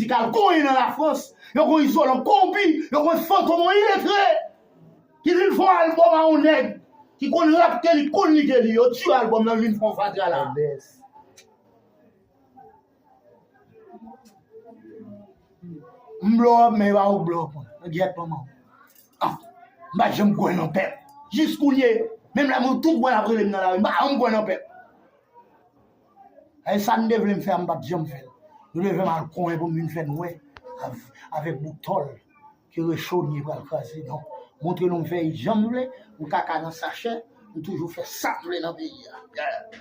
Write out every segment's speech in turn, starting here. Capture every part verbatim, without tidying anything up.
mizikal konyen nan Lafrans, yo gon izolan konpi, yo gon fantom, yon iletre ki vin fè yon albòm a yon nèg ki konn rap ke li, konn li ke li, yo tiye albòm nan, vin fè yon fatra la. M blow up, men e pa ou k blow up mwen. Nan gyèt manman w. Ah, m pa janm kwè nan pèp. Jis kounye, menm lè mwen tout mwen ap rele m nan lari, m pa janm kwè nan pèp. E sa n te vle m fè a, m p ap janm fè l. Nou te vle m al konyen pou m vin fè n wè av- avèk boutòl ke rechonye pral kraze. Non. Montre nou m fè jan m vle, m kaka nan sachè, m toujou fè sa m vle nan peyi a. Yeah.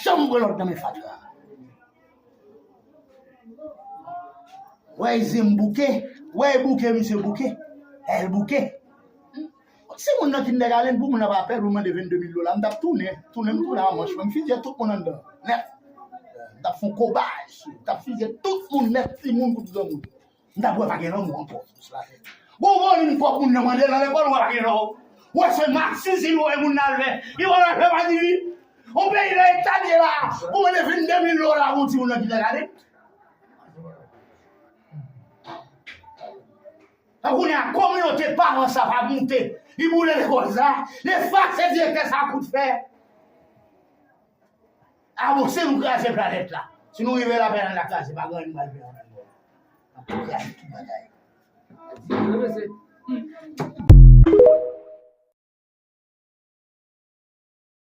Janm pran lòd nan men fatra. Wè e zen m bouke, wè e bouke misye bouke, e l bouke. Si moun nan kindergarten, pou moun nan pa pè, pou mande vennde mil dola, m t ap tounen, tounen, m tounen a manch mwen, m fizye tout moun anndan, nèt. M t ap fè yon kobay, m t ap fizye tout moun nèt, timoun kout granmoun. M t ap wè pa gen lanmou ankò sou latè. Bon, bon, li pwòp moun nan mande nan lekòl, wè pa gen lanmou. Wè se maksiz li wè moun nan al fè, li wè l al fè pa di li. On peyi nan eta l ye la, pou mande vennde mil dola pou yon timoun nan kindergarten. Kounye a, kominote paran sa pa moute, li boule lekòl sa, li efase direktè sa kout fè. A bon, si nou kraze planèt la, si nou rive la, planèt la kraze, pa gen anyen nou pral fè ann ankò. N ap kraze tout bagay.